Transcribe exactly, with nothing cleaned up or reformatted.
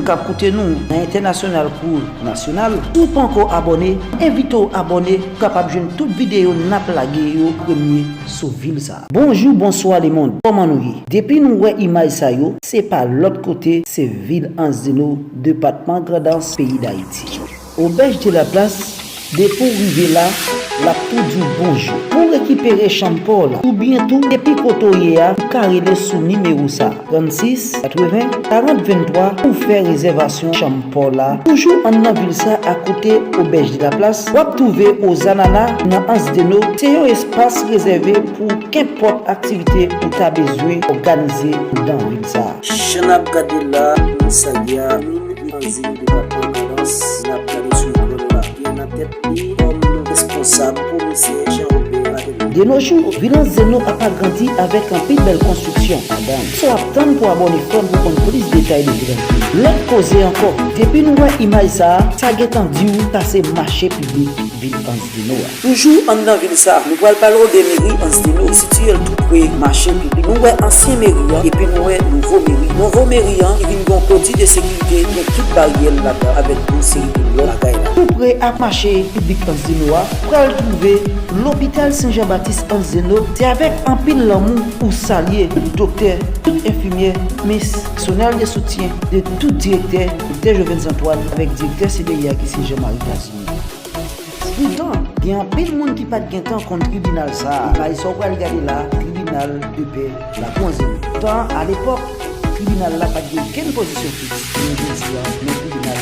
k ap koute nou nan entènasyonal kou nasyonal, si w poko abòne, envite w abòne pou w kapab jwenn tout videyo n ap lage yo premye sou vil sa a. Bonjou, bonswa lemonn, kòman nou ye? Depi nou wè imaj sa yo, se pa lòt kote, se vil Ansdeno, depatman Grandans, peyi Dayiti. Obèj de la Plas, depi w rive la, l ap tou di w bonjou. Pou w rekipere chanm pa w la, oubyen tou, depi kote w ye a, ou ka rele sou nimewo sa a, trannsis katreven karant venntwa, pou w fè rezèvasyon chanm pa w la. Toujou anndan vil sa a, akote Obèj de la Plas, w ap twouve Ozanana nan Ansdeno. Se yon espas rezève pou kenpòt aktivite ou ta bezwen òganize anndan vil sa a. Jan n ap gade la, nou salye a, Anzini depatman Grandans, n ap gade sou ekran nou la. Gen nan tèt li kòm responsab komisè Jean Robert Martelly. De nos jours, vil Ansdeno ap agrandi avèk anpil bèl konstriksyon anndan l. Sa w ap tann pou abòne, frè m, pou konn plis detay de vil Ansdeno? Lòt koze ankò, depi nou wè imaj sa a, sa gentan di w sa se mache piblik vil Ansdeno a. Toujou anndan vil sa, nou pral pale w de meri Ansdeno ki sitiye l tou pre mache piblik. Nou wè ansyen meri an epi nou wè nouvo meri. Nouvo meri an ki vin gen yon kloti de sekirite, gen kit baryè l ladan avèk yon seri de lòt bagay la. Tou pre ak mache piblik Ansdeno a, pral twouve lopital Sen Jan Batis Ansdeno. Se avèk anpil lanmou ou salye tout doktè, tout enfimyè, men sonal de soutyen de tout direktè, doktè Jovens Antoine avèk direktè C D I a ki se Jean Marie Casimir. Poutan, gen anpil moun ki pa t gentan konn tribinal sa a. Imaj sa w pral gade la, tribinal de pè Lakou Anzini. Poutan, alepòk, tribinal la pa t gen okenn pozisyon fiks. Men jodi a, men tribinal